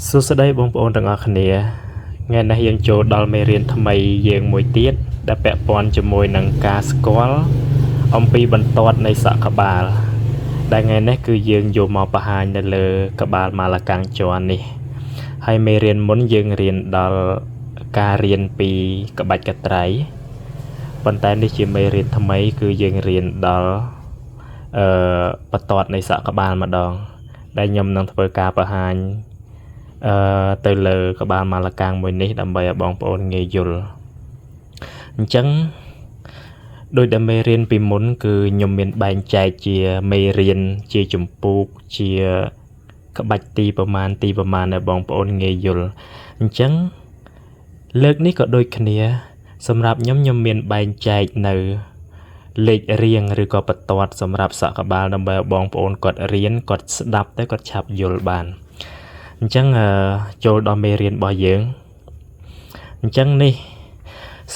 សួស្តីបងប្អូនទាំងអស់គ្នាថ្ងៃនេះយើងចូលដល់មេរៀនថ្មីយើងមួយទៀតដែលពាក់ព័ន្ធជាមួយនឹងការស្គាល់អំពីបន្ទាត់នៃសក់ក្បាលដែលថ្ងៃនេះគឺយើងយកមកបង្ហាញនៅលើក្បាលម៉ាឡាកាំងជាន់នេះហើយមេរៀនមុនយើងរៀនដល់ការរៀនពីក្បាច់កត្រៃប៉ុន្តែនេះជាមេរៀនថ្មីគឺយើងរៀនដល់អឺបន្ទាត់នៃសក់ក្បាលម្ដងដែលខ្ញុំនឹងធ្វើការបង្ហាញទៅលើក្បាលម៉ាឡាកាំងមួយនេះដើម្បីឲ្យបងប្អូនងាយយល់អញ្ចឹងដោយដែលមេរៀនពីមុនគឺខ្ញុំមានបែងចែកជាមេរៀនជាចម្ពោះជាក្បាច់ទីប្រមាណទីប្រមាណឲ្យបងប្អូនងាយយល់អញ្ចឹងលើកនេះក៏ដូចគ្នាសម្រាប់ខ្ញុំមានបែងចែកនៅលេខរៀងឬក៏បន្ទាត់សម្រាប់សក់ក្បាលដើម្បីឲ្យបងប្អូនគាត់រៀនគាត់ស្ដាប់ទៅគាត់ឆាប់យល់បានអញ្ចឹងចូលដល់មេរៀនរបស់យើងអញ្ចឹងនេះ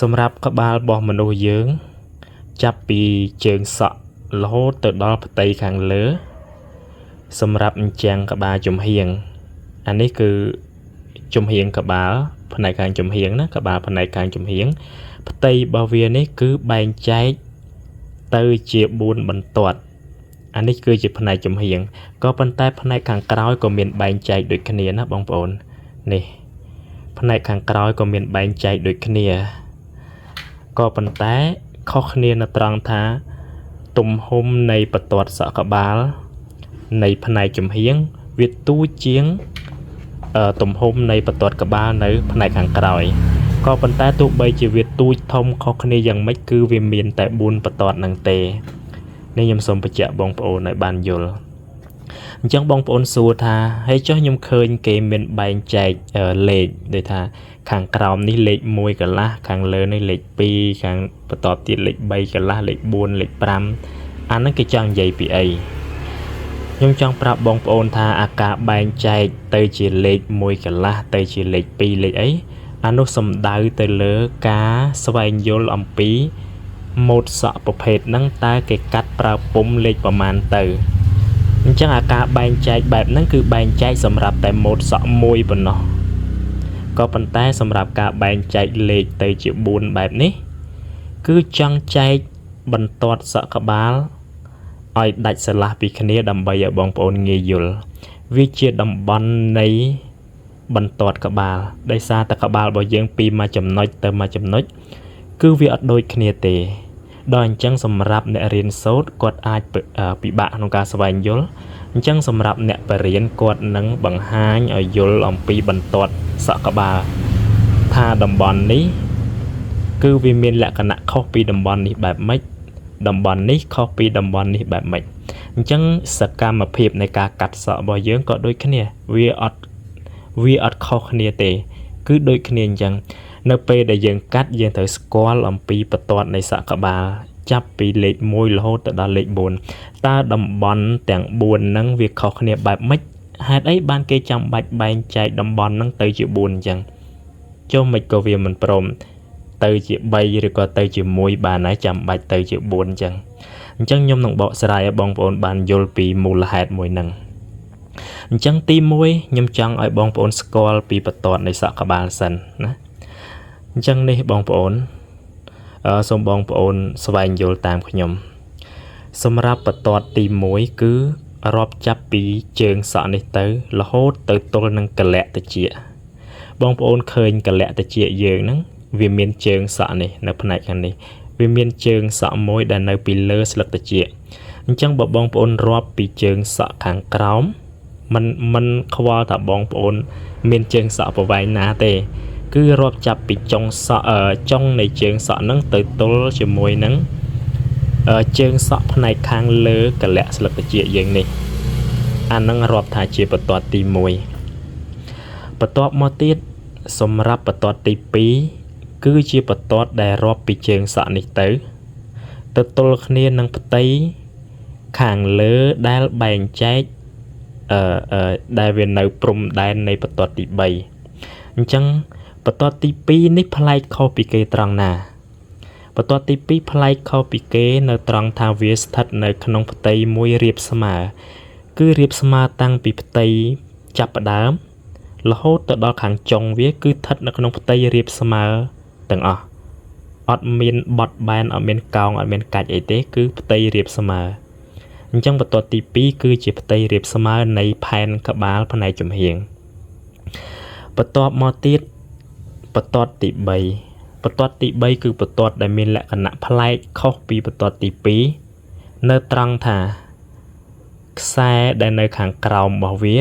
សម្រាប់ក្បាលរបស់មនុស្សយើងចាប់ពីជើងសក់រហូតទៅដល់ផ្ទៃខាងលើសម្រាប់អញ្ចាំងក្បាលចំហៀងអានេះគឺចំហៀងក្បាលផ្នែកខាងចំហៀងណាក្បាលផ្នែកខាងចំហៀងផ្ទៃរបស់វានេះគឺបែងចែកទៅជា4បន្ទាត់អានេះគឺជាផ្នែកចំហៀងក៏ប៉ុន្តែផ្នែកខាងក្រោយក៏មានបែងចែកដូចគ្នាណាបងប្អូននេះផ្នែកខាងក្រោយក៏មានបែងចែកដូចគ្នាក៏ប៉ុន្តែខុសគ្នានៅត្រង់ថាទំហំនៃបន្ទាត់សក់ក្បាលនៃផ្នែកចំហៀងវាទូចជាងទំហំនៃបន្ទាត់ក្បាលនៅផ្នែកខាងក្រោយក៏ប៉ុន្តែទោះបីជាវាទូចធំខុសគ្នាយ៉ាងម៉េចគឺវាមានតែ4បន្ទាត់ហ្នឹងទេនេះខ្ញុំសូមបញ្ជាក់បងប្អូនឲ្យបានយល់អញ្ចឹងបងប្អូនសួរថាហើយចុះខ្ញុំឃើញគេមានបែងចែកលេខដូចថាខាងក្រោមនេះលេខ1កន្លះខាងលើនេះលេខ2ខាងបន្ទាប់ទៀតលេខ3កន្លះលេខ4លេខ5អាហ្នឹងគេចង់និយាយពីអីខ្ញុំចង់ប្រាប់បងប្អូនថាអាការបែងចែកទៅជាលេខ1កន្លះទៅជាលេខ2លេខអីអានោះសំដៅទៅលើការស្វែងយល់អំពីម៉ូតសក់ប្រភេទហ្នឹងតើគេកាត់ប្រើពុំលេខប្រមាណទៅអញ្ចឹងអាការបែងចែកបែបហ្នឹងគឺបែងចែកសម្រាប់តែម៉ូតសក់មួយប៉ុណ្ណោះក៏ប៉ុន្តែសម្រាប់ការបែងចែកលេខទៅជា4បែបនេះគឺចង់ចែកបន្ទាត់សក់ក្បាលឲ្យដាច់ស្រឡះពីគ្នាដើម្បីឲ្យបងប្អូនងាយយល់វាជាតំបន់នៃបន្ទាត់ក្បាលដោយសារតែក្បាលរបស់យើងពីមួយចំណុចទៅមួយចំណុចគឺវាអត់ដូចគ្នាទេដល់អញ្ចឹងសម្រាប់អ្នករៀនសូត្រគាត់អាចពិបាកក្នុងការស្វែងយល់អញ្ចឹងសម្រាប់អ្នកបរិញ្ញាគាត់នឹងបង្ហាញឲ្យយល់អំពីបន្ទាត់សក់ក្បាលថាតំបន់នេះគឺវាមានលក្ខណៈខុសពីតំបន់នេះបែបម៉េចតំបន់នេះខុសពីតំបន់នេះបែបម៉េចអញ្ចឹងសកម្មភាពនៃការកាត់សក់របស់យើងក៏ដូចគ្នាវាអត់ខុសគ្នាទេគឺដូចគ្នាអញ្ចឹងនៅពេលដែលយើងកាត់យើងត្រូវស្គាល់អំពីបន្ទាត់នៃសក់ក្បាលចាប់ពីលេខ1រហូតទៅដល់លេខ4តើតំបន់ទាំង4ហ្នឹងវាខុសគ្នាបែបម៉េចហេតុអីបានគេចាំបាច់បែងចែកតំបន់ហ្នឹងទៅជា4អញ្ចឹងចុះមិនក៏វាមិនព្រមទៅជា3ឬក៏ទៅជា1បានហើយចាំបាច់ទៅជា4អញ្ចឹងអញ្ចឹងខ្ញុំនឹងបកស្រាយឲ្យបងប្អូនបានយល់ពីមូលហេតុមួយហ្នឹងអញ្ចឹងទី1ខ្ញុំចង់ឲ្យបងប្អូនស្គាល់ពីបន្ទាត់នៃសក់ក្បាលសិនណាអញ្ចឹងនេះបងប្អូនសូមបងប្អូនស្វែងយល់តាមខ្ញុំសម្រាប់បន្ទាត់ទី1គឺរាប់ចាប់ពីជើងសក់នេះទៅរហូតទៅទល់នឹងកលៈតិចបងប្អូនឃើញកលៈតិចយើងហ្នឹងវាមានជើងសក់នេះនៅផ្នែកខាងនេះវាមានជើងសក់មួយដែលនៅពីលើស្លឹកតិចអញ្ចឹងបើបងប្អូនរាប់ពីជើងសក់ខាងក្រោមមិនខ្វល់ថាបងប្អូនមានជើងសក់ប្រវែងណាទេគឺរាប់ចាប់ពីចុងសក់ចុងនៃជើងសក់ហ្នឹងទៅទល់ជាមួយនឹងជើងសក់ផ្នែកខាងលើកលៈស្លឹកត្រចៀកយើងនេះអាហ្នឹងរាប់ថាជាបន្ទាត់ទី1បន្ទាប់មកទៀតសម្រាប់បន្ទាត់ទី2គឺជាបន្ទាត់ដែលរាប់ពីជើងសក់នេះទៅទល់គ្នានឹងផ្ទៃខាងលើដែលបែងចែកដែលវានៅព្រំដែននៃបន្ទាត់ទី3អញ្ចឹងបន្ទាត់ទី2នេះប្លែកខុសពីគេត្រង់ណាបន្ទាត់ទី2ប្លែកខុសពីគេនៅត្រង់ថាវាស្ថិតនៅក្នុងផ្ទៃមួយរាបស្មើគឺរាបស្មើតាំងពីផ្ទៃចាប់ផ្ដើម រហូតទៅដល់ខាងចុងវាគឺស្ថិតនៅក្នុងផ្ទៃរាបស្មើទាំងអស់អត់មានបត់បែនអត់មានកោងអត់មានកាច់អីទេគឺផ្ទៃរាបស្មើអញ្ចឹងបន្ទាត់ទី2គឺជាផ្ទៃរាបស្មើនៃផែនក្បាលផ្នែកចំហៀងបន្ទាប់មកទៀតបន្ទាត់ទី3បន្ទាត់ទី3គឺបន្ទាត់ដែលមានលក្ខណៈប្លែកខុសពីបន្ទាត់ទី2នៅត្រង់ថាខ្សែដែលនៅខាងក្រោមរបស់វា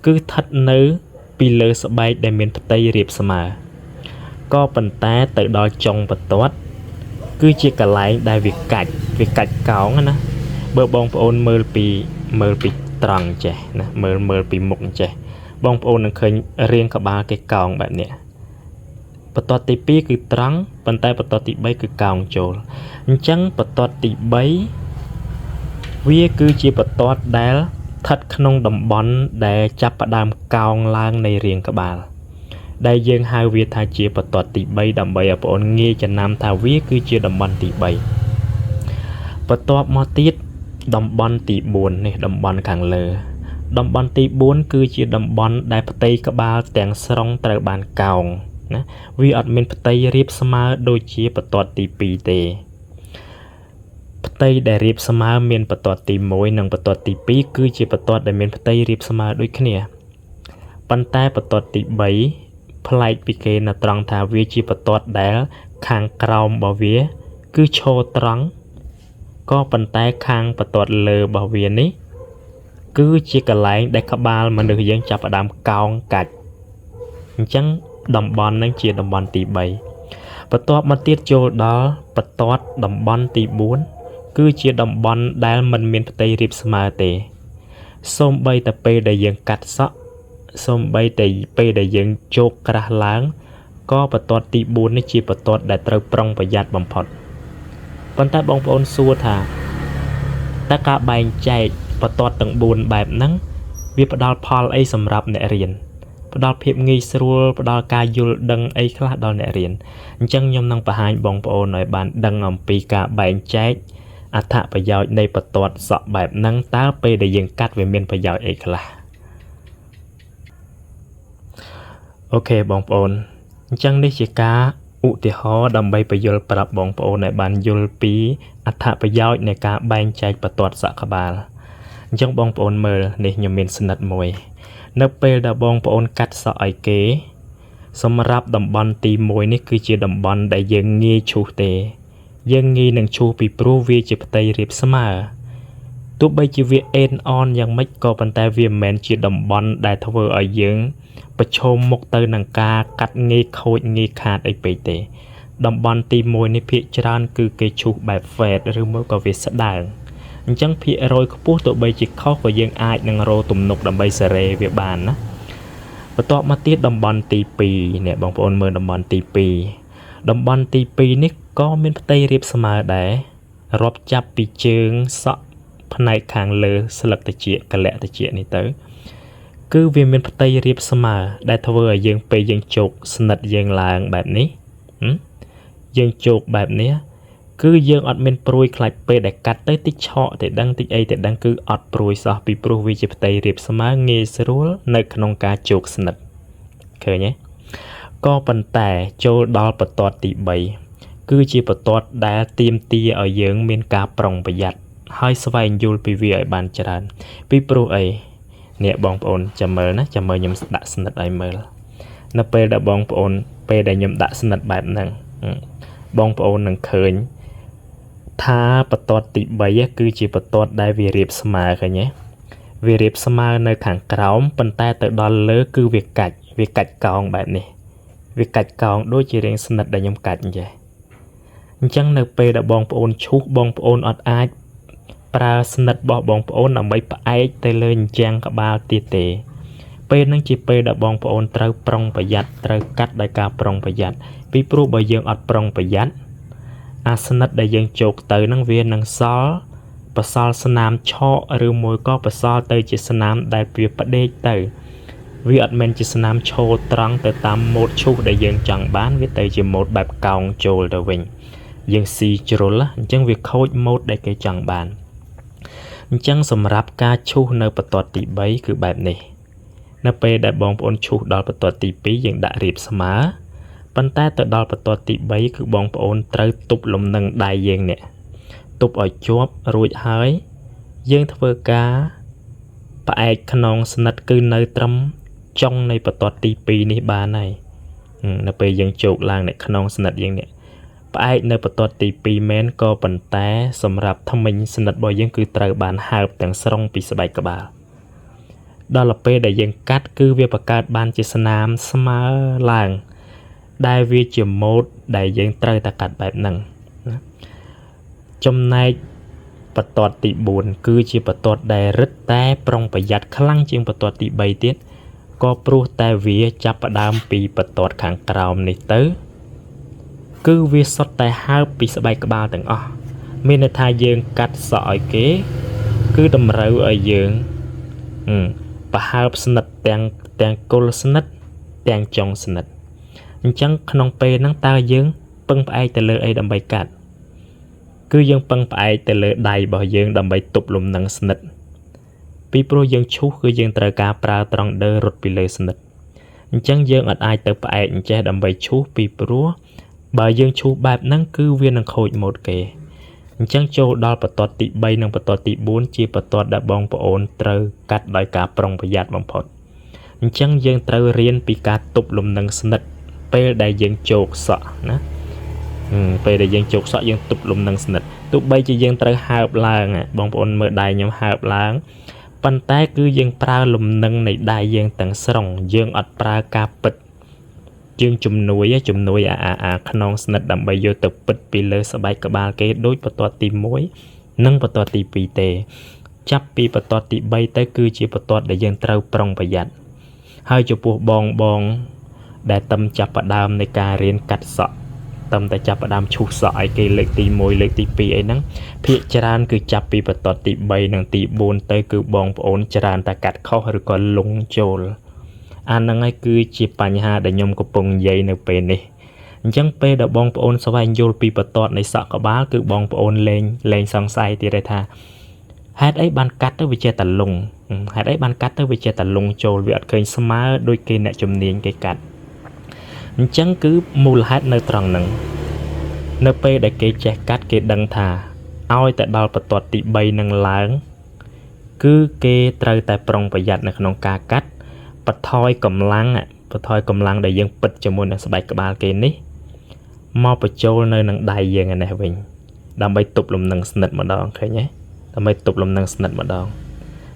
គឺស្ថិតនៅពីលើស្បែកដែលមានផ្ទៃរាបស្មើក៏ប៉ុន្តែទៅដល់ចុងបន្ទាត់គឺជាកន្លែងដែលវាកាច់កោងណាបើបងប្អូនមើលពីត្រង់ចេះណាមើលពីមុខចេះបងប្អូននឹងឃើញរាងក្បាលគេកោងបែបនេះបន្ទាត់ទី2គឺត្រង់ប៉ុន្តែបន្ទាត់ទី3គឺកោងចូលអញ្ចឹងបន្ទាត់ទី3វាគឺជាបន្ទាត់ដែលស្ថិតក្នុងតំបន់ដែលចាប់ផ្ដើមកោងឡើងនៃរាងក្បាលដែលយើងហៅវាថាជាបន្ទាត់ទី3ដើម្បីឲ្យបងប្អូនងាយចំណាំថាវាគឺជាតំបន់ទី3បន្ទាប់មកទៀតតំបន់ទី4នេះតំបន់ខាងលើតំបន់ទី4គឺជាតំបន់ដែលផ្ទៃក្បាលទាំងស្រុងត្រូវបានកោងណាវាអត់មានផ្ទៃរាបស្មើដូចជាបន្ទាត់ទី2ទេផ្ទៃដែលរាបស្មើមានបន្ទាត់ទី1និងបន្ទាត់ទី2គឺជាបន្ទាត់ដែលមានផ្ទៃរាបស្មើដូចគ្នាប៉ុន្តែបន្ទាត់ទី3ប្លែកពីគេនៅត្រង់ថាវាជាបន្ទាត់ដែលខាងក្រោមរបស់វាគឺឈរត្រង់ក៏ប៉ុន្តែខាងបន្ទាត់លើរបស់វានេះគឺជាកន្លែងដែលក្បាលមនុស្សយើងចាប់ផ្ដើមកោងកាច់អញ្ចឹងតំបន់នឹងជាតំបន់ទី3បន្ទាប់មកទៀតចូលដល់បន្ទាត់តំបន់ទី4គឺជាតំបន់ដែលមិនមានផ្ទៃរាបស្មើទេសូម្បីតែពេលដែលយើងកាត់សក់សូម្បីតែពេលដែលយើងជោគក្រាស់ឡើងក៏បន្ទាត់ទី4នេះជាបន្ទាត់ដែលត្រូវប្រុងប្រយ័ត្នបំផុតប៉ុន្តែបងប្អូនសួរថាតើការបែងចែកបន្ទាត់ទាំង4បែបហ្នឹងវាផ្ដល់ផលអីសម្រាប់អ្នករៀនផ្ដល់ភាពងាយស្រួលផ្ដល់ការយល់ដឹងអីខ្លះដល់អ្នករៀនអញ្ចឹងខ្ញុំនឹងបង្ហាញបងប្អូនឲ្យបានដឹងអំពីការបែងចែកអត្ថប្រយោជន៍នៃបន្ទាត់សក់បែបហ្នឹងតើពេលដែលយើងកាត់វាមានប្រយោជន៍អីខ្លះអូខេបងប្អូនអញ្ចឹងនេះជាការឧទាហរណ៍ដើម្បីបញ្យល់ប្រាប់បងប្អូនឲ្យបានយល់ពីអត្ថប្រយោជន៍នៃការបែងចែកបន្ទាត់សក់ក្បាលអញ្ចឹងបងប្អូនមើលនេះខ្ញុំមានស្និតមួយនៅពេលដែលបងប្អូនកាត់សក់ឲ្យគេសម្រាប់តំបន់ទី1នេះគឺជាតំបន់ដែលយើងងាយឈូសទេយើងងាយនឹងឈូសពីព្រោះវាជាផ្ទៃរាបស្មើទោះបីជាវាអេនអនយ៉ាងម៉េចក៏ប៉ុន្តែវាមិនមែនជាតំបន់ដែលធ្វើឲ្យយើងប្រឈមមុខទៅនឹងការកាត់ងាយខូចងាយខាតអីពេកទេតំបន់ទី1នេះភាគច្រើនគឺគេឈូសបែប fade ឬមួយក៏វាស្ដើងអញ្ចឹងភាគរយខ្ពស់ទោះបីជាខុសក៏យើងអាចនឹងរកទំនុកដើម្បីសេរីវាបានណាបន្ទាប់មកទៀតតំបន់ទី2នេះបងប្អូនមើលតំបន់ទី2តំបន់ទី2នេះក៏មានផ្ទៃរាបស្មើដែររាប់ចាប់ពីជើងសក់ផ្នែកខាងលើស្លឹកត្រចៀកកលៈត្រចៀកនេះទៅគឺវាមានផ្ទៃរាបស្មើដែលធ្វើឲ្យយើងពេលយើងជោគស្និតយើងឡើងបែបនេះយើងជោគបែបនេះគឺយើងអត់មានព្រួយខ្លាចពេលដែលកាត់ទៅតិចឆក់ទៅដឹងតិចអីទៅដឹងគឺអត់ព្រួយសោះពីព្រោះវាជាផ្ទៃរាបស្មើងាយស្រួលនៅក្នុងការជោគស្និតឃើញទេក៏ប៉ុន្តែចូលដល់បន្ទាត់ទី3គឺជាបន្ទាត់ដែលទាមទារឲ្យយើងមានការប្រុងប្រយ័ត្នហើយស្វែងយល់ពីវាឲ្យបានច្រើនពីព្រោះអីនេះបងប្អូនចាំមើលណាចាំមើលខ្ញុំដាក់ស្និតឲ្យមើលនៅពេលដែលបងប្អូនពេលដែលខ្ញុំដាក់ស្និតបែបហ្នឹងបងប្អូននឹងឃើញថាបន្ទាត់ទី3គឺជាបន្ទាត់ដែលវារាបស្មើឃើញទេវារាបស្មើនៅខាងក្រោមប៉ុន្តែទៅដល់លើគឺវាកាច់កោងបែបនេះវាកាច់កោងដូចជារាងស្និតដែលខ្ញុំកាច់អញ្ចេះអញ្ចឹងនៅពេលដែលបងប្អូនឈូសបងប្អូនអត់អាចប្រើស្និតរបស់បងប្អូនដើម្បីផ្អែកទៅលើជញ្ជាំងក្បាលទៀតទេពេលហ្នឹងជាពេលដែលបងប្អូនត្រូវប្រុងប្រយ័ត្នត្រូវកាត់ដោយការប្រុងប្រយ័ត្នពីព្រោះបើយើងអត់ប្រុងប្រយ័ត្នអាស្និតដែលយើងជោគទៅហ្នឹងវានឹងសល់បសល់ស្នាមឆក់ឬមួយក៏បសល់ទៅជាស្នាមដែលវាផ្ដេកទៅវាអត់មែនជាស្នាមឈរត្រង់ទៅតាមម៉ូតឈូសដែលយើងចង់បានវាទៅជាម៉ូតបែបកោងចូលទៅវិញយើងស៊ីជ្រុលអញ្ចឹងវាខូចម៉ូតដែលគេចង់បានអញ្ចឹងសម្រាប់ការឈូសនៅបន្ទាត់ទី3គឺបែបនេះ នៅពេលដែលបងប្អូនឈូសដល់បន្ទាត់ទី2យើងដាក់រៀបស្មើប៉ុន្តែទៅដល់បន្ទាត់ទី3គឺបងប្អូនត្រូវទប់លំនឹងដៃយើងនេះទប់ឲ្យជាប់រួចហើយយើងធ្វើការផ្អែកខ្នងស្និតគឺនៅត្រឹមចុងនៃបន្ទាត់ទី2នេះបានហើយនៅពេលយើងជោគឡើងនៅខ្នងស្និតយើងនេះផ្អែកនៅបន្ទាត់ទី2មែនក៏ប៉ុន្តែសម្រាប់ថ្មិញស្និតរបស់យើងគឺត្រូវបានហើបទាំងស្រុងពីស្បែកក្បាលដល់ពេលដែលយើងកាត់គឺវាបង្កើតបានជាស្នាមស្មើឡើងដែលវាជាម៉ូដដែលយើងត្រូវតែកាត់បែបហ្នឹងណាចំណែកបន្ទាត់ទី4គឺជាបន្ទាត់ដែលរឹតតែប្រុងប្រយ័ត្នខ្លាំងជាងបន្ទាត់ទី3ទៀតក៏ព្រោះតែវាចាប់ផ្ដើមពីបន្ទាត់ខាងក្រោមនេះទៅគឺវាសុទ្ធតែហើបពីស្បែកក្បាលទាំងអស់មានន័យថាយើងកាត់សក់ឲ្យគេគឺតម្រូវឲ្យយើងប្រហើបស្និតទាំងគល់ស្និតទាំងចុងស្និតអញ្ចឹងក្នុងពេលហ្នឹងតើយើងពឹងផ្អែកទៅលើអីដើម្បីកាត់គឺយើងពឹងផ្អែកទៅលើដៃរបស់យើងដើម្បីទប់លំនឹងស្និតពីព្រោះយើងឈូសគឺយើងត្រូវការប្រើត្រង់ដឺរត់ពីលើស្និតអញ្ចឹងយើងអត់អាចទៅផ្អែកអញ្ចេះដើម្បីឈូសពីព្រោះបើយើងឈូសបែបហ្នឹងគឺវានឹងខូចម៉ូដគេអញ្ចឹងចូលដល់បន្ទាត់ទី3និងបន្ទាត់ទី4ជាបន្ទាត់ដែលបងប្អូនត្រូវកាត់ដោយការប្រុងប្រយ័ត្នបំផុតអញ្ចឹងយើងត្រូវរៀនពីការទប់លំនឹងស្និតពេលដែលយើងជោគសក់ណាពេលដែលយើងជោគសក់យើងទប់លំនឹងស្និតទោះបីជាយើងត្រូវហើបឡើងបងប្អូនមើលដៃខ្ញុំហើបឡើងប៉ុន្តែគឺយើងប្រើលំនឹងនៃដៃយើងទាំងស្រុងយើងអត់ប្រើការពិតយើងជំនួយអាខ្នងស្និតដើម្បីយកទៅពិតពីលើស្បែកក្បាលគេដូចបន្ទាត់ទី1និងបន្ទាត់ទី2ទេចាប់ពីបន្ទាត់ទី3ទៅគឺជាបន្ទាត់ដែលយើងត្រូវប្រុងប្រយ័ត្នហើយចំពោះបងដែលតឹមចាប់ផ្ដើមនៃការរៀនកាត់សក់តឹមតែចាប់ផ្ដើមឈូសសក់ឲ្យគេលើកទី1លើកទី2អីហ្នឹងភាគច្រើនគឺចាប់ពីបន្ទាត់ទី3និងទី4ទៅគឺបងប្អូនច្រើនតែកាត់ខុសឬក៏លងចូលអាហ្នឹងហើយគឺជាបញ្ហាដែលខ្ញុំកំពុងនិយាយនៅពេលនេះអញ្ចឹងពេលដែលបងប្អូនស្វែងយល់ពីបន្ទាត់នៃសក់ក្បាលគឺបងប្អូនលែងសង្ស័យទៀតទេថាហេតុអីបានកាត់ទៅវាចេះតែលងហេតុអីបានកាត់ទៅវាចេះតែលងចូលវាអត់ឃើញស្មើដូចគេអ្នកជំនាញគេកាត់អញ្ចឹងគឺមូលហេតុនៅត្រង់ហ្នឹងនៅពេលដែលគេចេះកាត់គេដឹងថាឲ្យតែដល់បន្ទាត់ទី3នឹងឡើងគឺគេត្រូវតែប្រុងប្រយ័ត្ននៅក្នុងការកាត់បន្ថយកម្លាំងដែលយើងពិតជាមួយនឹងស្បែកក្បាលគេនេះមកបញ្ចូលនៅនឹងដៃយើងឯនេះវិញដើម្បីទប់លំនឹងស្និតម្ដងឃើញទេដើម្បីទប់លំនឹងស្និតម្ដង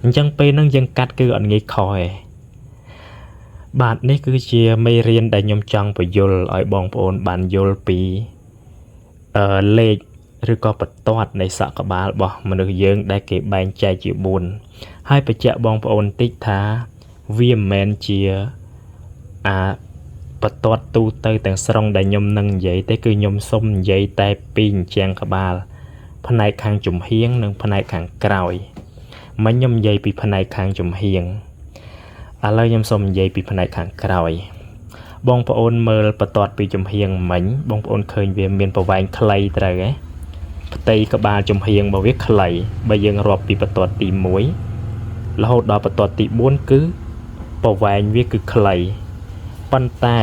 អញ្ចឹងពេលហ្នឹងយើងកាត់គឺអត់ងាយខុសទេបាទនេះគឺជាមេរៀនដែលខ្ញុំចង់បញ្យល់ឲ្យបងប្អូនបានយល់ពីលេខឬក៏បន្ទាត់នៃសក់ក្បាលរបស់មនុស្សយើងដែលគេបែងចែកជា4ហើយបញ្ជាក់បងប្អូនតិចថាវាមិនមែនជាអាបន្ទាត់ទូទៅទាំងស្រុងដែលខ្ញុំនឹងនិយាយទេគឺខ្ញុំសុំនិយាយតែពីអញ្ចឹងក្បាលផ្នែកខាងចំហៀងនិងផ្នែកខាងក្រោយមិញខ្ញុំនិយាយពីផ្នែកខាងចំហៀងឥឡូវខ្ញុំសូមនិយាយពីផ្នែកខាងក្រោយបងប្អូនមើលបន្ទាត់ពីចំហៀងមិញបងប្អូនឃើញវាមានប្រវែងខ្លីត្រូវទេផ្ទៃក្បាលចំហៀងរបស់វាខ្លីបើយើងរាប់ពីបន្ទាត់ទី1រហូតដល់បន្ទាត់ទី4គឺប្រវែងវាគឺខ្លីប៉ុន្តែ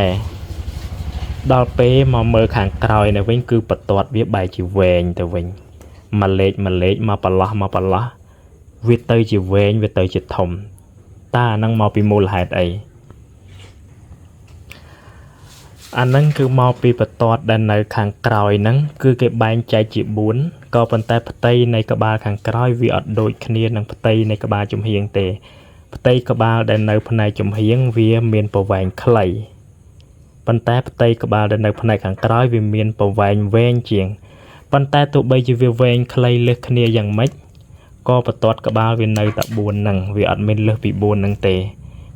ដល់ពេលមកមើលខាងក្រោយនៅវិញគឺបន្ទាត់វាបែរជាវែងទៅវិញមួយលេខមួយលេខមកប្រឡោះមកប្រឡោះវាទៅជាវែងវាទៅជាធំតើអាហ្នឹងមកពីមូលហេតុអីអាហ្នឹងគឺមកពីបន្ទាត់ដែលនៅខាងក្រោយហ្នឹងគឺគេបែងចែកជា4ក៏ប៉ុន្តែផ្ទៃនៃក្បាលខាងក្រោយវាអត់ដូចគ្នានឹងផ្ទៃនៃក្បាលចំហៀងទេផ្ទៃក្បាលដែលនៅផ្នែកចំហៀងវាមានប្រវែងខ្លីប៉ុន្តែផ្ទៃក្បាលដែលនៅផ្នែកខាងក្រោយវាមានប្រវែងវែងជាងប៉ុន្តែទោះបីជាវាវែងខ្លីលើសគ្នាយ៉ាងម៉េចក៏បន្ទាត់ក្បាលវានៅតែ4ហ្នឹងវាអត់មានលើសពី4ហ្នឹងទេ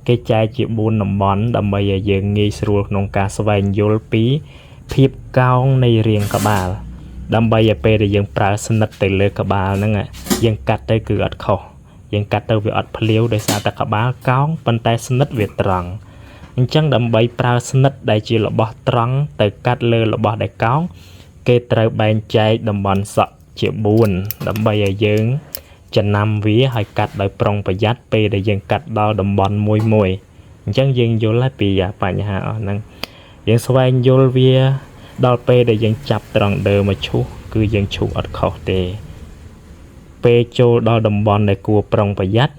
គេចែកជា4តំបន់ដើម្បីឲ្យយើងងាយស្រួលក្នុងការស្វែងយល់ពីភាពកោងនៃរាងក្បាលដើម្បីឲ្យពេលដែលយើងប្រើស្និតទៅលើក្បាលហ្នឹងយើងកាត់ទៅគឺអត់ខុសយើងកាត់ទៅវាអត់ភ្លាវដោយសារតែក្បាលកោងប៉ុន្តែស្និតវាត្រង់អញ្ចឹងដើម្បីប្រើស្និតដែលជារបស់ត្រង់ទៅកាត់លើរបស់ដែលកោងគេត្រូវបែងចែកតំបន់សក់ជា4ដើម្បីឲ្យយើងចំណាំវាឲ្យកាត់ដោយប្រុងប្រយ័ត្នពេលដែលយើងកាត់ដល់តំបន់មួយមួយ អញ្ចឹងយើងយល់ហើយពីបញ្ហាអស់ហ្នឹងយើងស្វែងយល់វាដល់ពេលដែលយើងចាប់ត្រង់ដើមកឈូសគឺយើងឈូសអត់ខុសទេពេលចូលដល់តំបន់ដែលគួរប្រុងប្រយ័ត្ន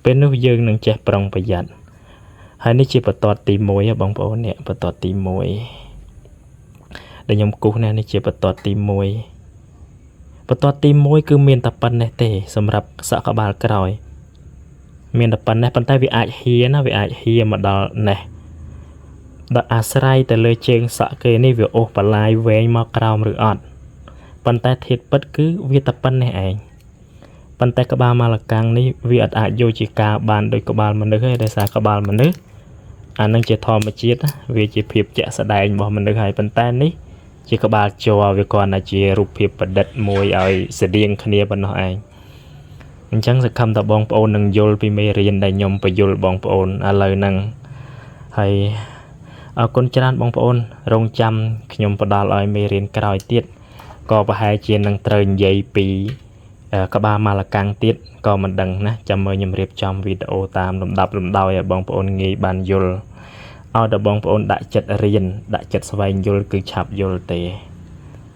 ពេលនោះយើងនឹងចេះប្រុងប្រយ័ត្នហើយនេះជាបន្ទាត់ទី1ហ៎បងប្អូននេះបន្ទាត់ទី1ដែលខ្ញុំគូសនេះនេះជាបន្ទាត់ទី1បន្ទាត់ទី1គឺមានតែប៉ុណ្ណេះទេសម្រាប់សក់ក្បាលក្រោយមានតែប៉ុណ្ណេះប៉ុន្តែវាអាចហៀណាវាអាចហៀមកដល់នេះដល់អាស្រ័យទៅលើជើងសក់គេនេះវាអូសបន្លាយវែងមកក្រោមឬអត់ប៉ុន្តែធាតុពិតគឺវាតែប៉ុណ្ណេះឯងប៉ុន្តែក្បាលម៉ាឡកាំងនេះវាអត់អាចយកជាការបានដោយក្បាលមនុស្សទេដោយសារក្បាលមនុស្សអានឹងជាធម្មជាតិវាជាភាពជាក់ស្ដែងរបស់មនុស្សហើយប៉ុន្តែនេះជាក្បាលជ័រវាគ្រាន់តែជារូបភាពប្រឌិតមួយឲ្យស្តៀងគ្នាប៉ុណ្ណោះឯងអញ្ចឹងសង្ឃឹមថាបងប្អូននឹងយល់ពីមេរៀនដែលខ្ញុំបញ្យល់បងប្អូនឥឡូវហ្នឹងហើយអរគុណច្រើនបងប្អូនរងចាំខ្ញុំផ្ដល់ឲ្យមេរៀនក្រោយទៀតក៏ប្រហែលជានឹងត្រូវនិយាយពីក្បាលម៉ាឡកាំងទៀតក៏មិនដឹងណាចាំមើលខ្ញុំរៀបចំវីដេអូតាមលំដាប់លំដោយឲ្យបងប្អូនងាយបានយល់ឲ្យតែបងប្អូនដាក់ចិត្តរៀនដាក់ចិត្តស្វែងយល់គឺឆាប់យល់ទេ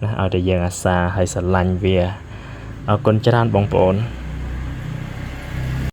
ណាឲ្យតែយើងអាសាហើយស្រឡាញ់វាអរគុណច្រើនបងប្អូន។